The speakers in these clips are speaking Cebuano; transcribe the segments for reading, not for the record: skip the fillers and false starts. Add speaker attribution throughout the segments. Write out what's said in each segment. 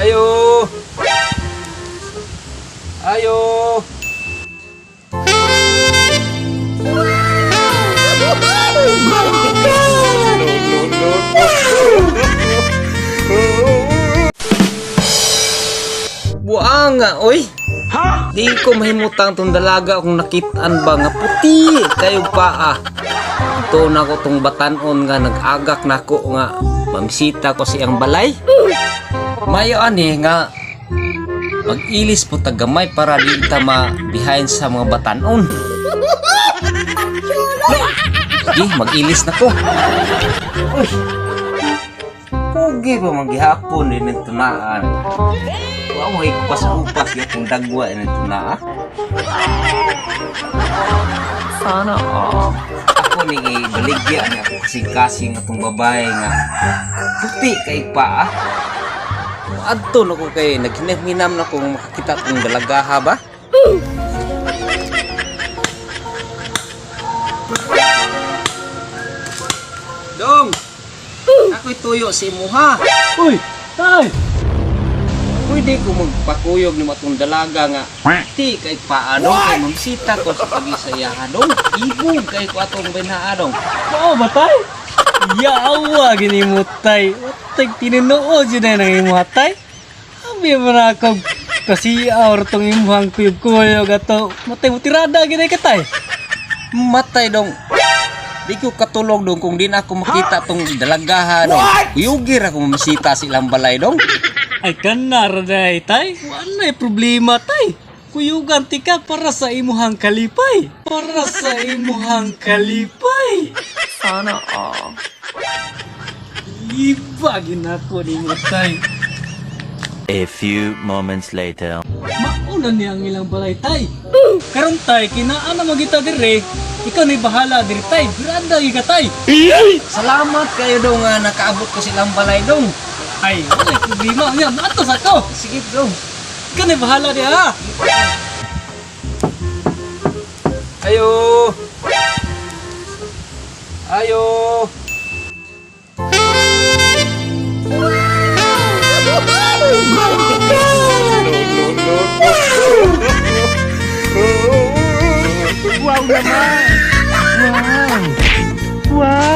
Speaker 1: Ayo. Ayo. Buanga, oy. Di ko mahimutang tong dalaga kung nakitaan ba nga puti kayo paa. Ito na ko tong batanon nga nag-agak nako nga mamisita ko siyang balay. Mayo ani nga mag-ilis po tagamay para di ta ma behind sa mga batanon. Sige, mag-ilis na ko. Uy. Pugi pa maghihapon din ang tunaan. Wa mo ikupas-upas yung dagwa din ang tunaa.
Speaker 2: Sana all.
Speaker 1: Ako ni ibaligya ni ako kasing-kasing atong babae nga puti kay paa. Adto na ko kay naghinam-hinam na ko makakita tong dalagaha ba. Dong! Ako'y tuyo si imuha.
Speaker 3: Uy, tay!
Speaker 1: Pwede ko magpakuyog ni matong dalaga nga ti kay paano kay mamsita ko sa pag-isayaha dong. Ibog kay ko atong binhaa dong.
Speaker 3: Mao ba tay? Yawa gini mo tay. Watay tinunood yun na ng imuha tay. Abi mo na ako kasi aur tong imuhang kuyog-kuyog ato. Matay mo tirada gini ka tay.
Speaker 1: Matay dong. Di ko katulog dong kung di na ako makita tong dalagaha dong. Kuyugir ako mamisita sa ilang balay dong.
Speaker 3: Ay kanar day tay. Wala problema tay. Kuyugan tika para sa imuhang kalipay. Para sa imuhang kalipay.
Speaker 2: Sana all.
Speaker 3: Iba ginako ni mo tay.
Speaker 4: A few moments later.
Speaker 3: Mauna niya ang ilang balay tay. Karon tay, kinaan na magita dire. Ikaw ni bahala dire tay. Birada gyud ka tay.
Speaker 1: Salamat kayo dong nga nakaabot ko sa ilang balay dong.
Speaker 3: Ay, wala problema niya. Maatos ako.
Speaker 1: Sige dong.
Speaker 3: Ikaw ni bahala diha.
Speaker 1: Ayo. Ayo.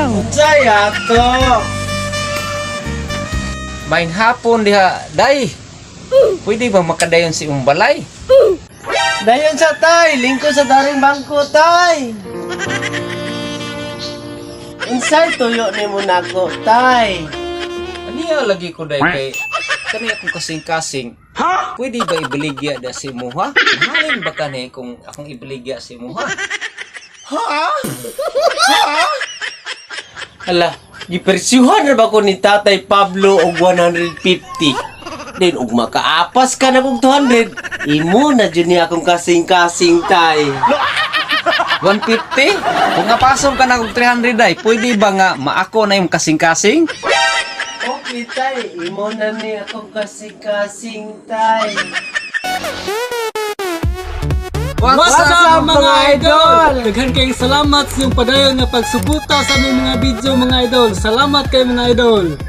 Speaker 5: Unsay ato?
Speaker 1: Maing hapon diha, day. Pwede ba makadayon si imong balay?
Speaker 5: Dayon sa tay, lingkod sa daring bangko tay. Unsay tuyo nimo nako tay?
Speaker 1: Aniya lagi ko day kay kani akong kasing-kasing. Pwede ba ibaligya da si imuha? Mahalin ba kani kung akong ibaligya si imuha?
Speaker 5: Hala, gipersyuhan ra ba ko ni Tatay Pablo og 150? Then og makaapas ka na kog 200, imo na jud ni akong kasing-kasing tay.
Speaker 1: 150? Kung napasok ka na og 300 day, pwede ba nga maako na yung kasing-kasing?
Speaker 5: Okay tay, imo na ni akong kasing-kasing tay.
Speaker 3: What's up, mga
Speaker 5: mga
Speaker 3: idol?
Speaker 5: idol?
Speaker 3: Daghan kayong salamat sa iyong padayon nga pagsuporta sa aming mga video mga idol. Salamat kay mga idol.